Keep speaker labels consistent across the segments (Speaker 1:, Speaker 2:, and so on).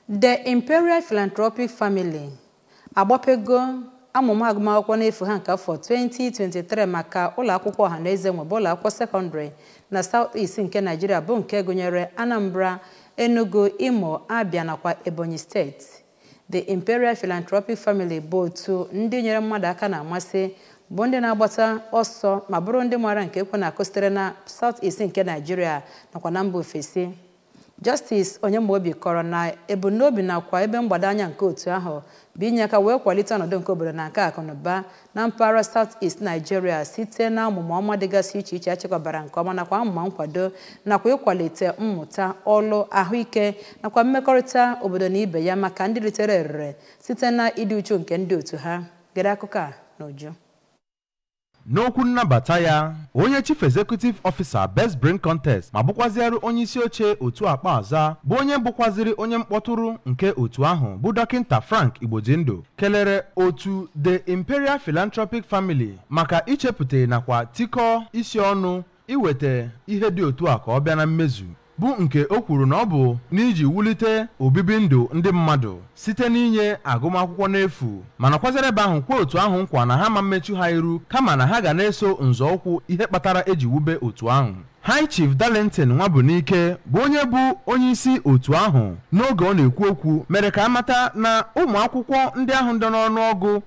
Speaker 1: The Imperial Philanthropic Family agbapego amụma agụmakwụkwọ n'efu ha nke afọ 2023 maka ụlọakwụkwọ ọhaneze nwebe ụlọakwụkwọ sekọndịrị na South East nke Nigeria, bụ nke gụnyere Anambra, Enugu, Imo, Abia nakwa Ebonyi steeti. The Imperial Philanthropic Family bụ otu ndị nyere mmadụ aka na-amasị, bụ ndị na-agbata ọsọ ma bụrụ ndị maara nke ekwe na-akụ sitere na South East nke Nigeria nakwa na mba ofesi. Justice Onyemaobi kọrọ na ebumnobi nakwa ebe mgbado anya nke otu ahụ bụ inye aka wee kwalite ọnọdụ nke obodo na nke akụnụba na mpaghara South East Nigeria site na amụma ọma dịgasị iche iche achekwabara nke ọma nakwa amụma nkwado nakwa ịkwalite mmụta, ọlụ, ahụike nakwa mmekọrịta obodo na ibe ya maka ndị ritere erere site na ịdị uchu nke ndị otu ha. Gere akụkọ a n'uju.
Speaker 2: N'okwu nnabata ya, onye Chief Executive Officer, Best Brain Contest, ma bụkwazịarụ onye isi oche otu Akpaza, bụ onye bụkwaziri onye mkpọtụrụ nke otu ahụ, bụ Dọkịnta Frank Igbojindụ, kelere otu The Imperial Philanthropic Family maka ichepụta nakwa tikọọ isi ọnụ iweta ihe dị otu a ka ọ bịa na mmezu, bụ nke o kwuru na ọ bụ n'iji wulite obibi ndụ ndị mmadụ site n'inye agụmakwụkwọ n'efu, mana kwazere ebe ahụ kwuo otu ahụ nkwa na ha ma mmechu ha iru, kama na ha ga na-eso nzọụkwụ ihe kpatara eji wube otu ahụ. High Chief Darlington Nwabunike, bụ onye bụ onye isi otu ahụ, n'oge ọ na-ekwu okwu mere ka amata na ụmụ akwụkwọ ndị ahụ dị n'ọnụọgụ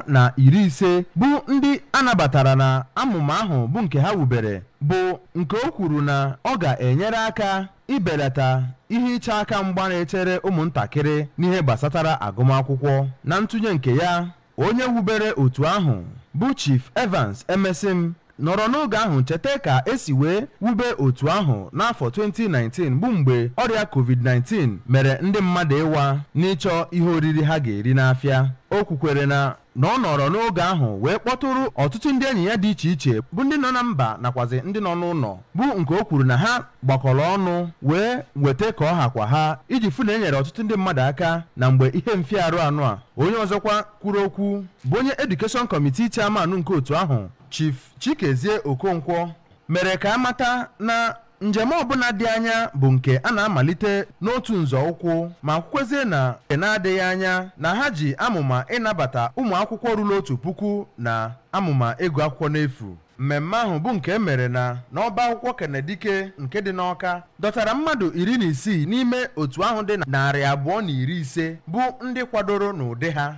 Speaker 2: 250 bụ ndị anabatara na amụma ahụ, bụ nke ha wubere, bụ nke o kwuru na ọ ga-enyere aka ibelata ihe ịcha aka mgba na-echere ụmụntakịrị n'ihe gbasatara agụmakwụkwọ. Na ntụnye nke ya, onye wubere otu ahụ, bụ Chief Evans Emesim, nọrọ n'oge ahụ cheta ka esi wee wube otu ahụ n'afọ 2019, bụ mgbe ọrịa COVID-19 mere ndị mmadụ ịwa n'ịchọ ihe oriri ha ga-eri n'afịa. O kwukwere na ọ nọrọ n'oge ahụ wee kpọtụrụ ọtụtụ ndị enyi ya dị iche iche, bụ ndị nọ na mba nakwazi ndị nọ n'ụlọ, bụ nke o kwuru na ha gbakọrọ ọnụ wee weta ka ọ hakwa ha iji fụ na e nyere ọtụtụ ndị mmadụ aka na mgbe ihe mfiarụ anụ a. Onye ọzọkwa kwuru okwu bụ onye Education Committee Chairman nke otu ahụ, Chief Chikezie Okonkwo, mere ka amata na njem ọbụla dị anya bụ nke a na-amalite n'otu nzọụkwụ, ma kwukwezie na na-adịghị anya na ha ji amụma ịnabata ụmụ akwụkwọ ruru 1000 na amụma ịgụ akwụkwọ n'efu. Mmemme ahụ, bụ nke e mere na n'ọba akwụkwọ Kenedike nke dị n'Ọka, dọtara mmadụ 16 n'ime otu ahụ dị 250 bụ ndị kwadoro n'ụdị ha.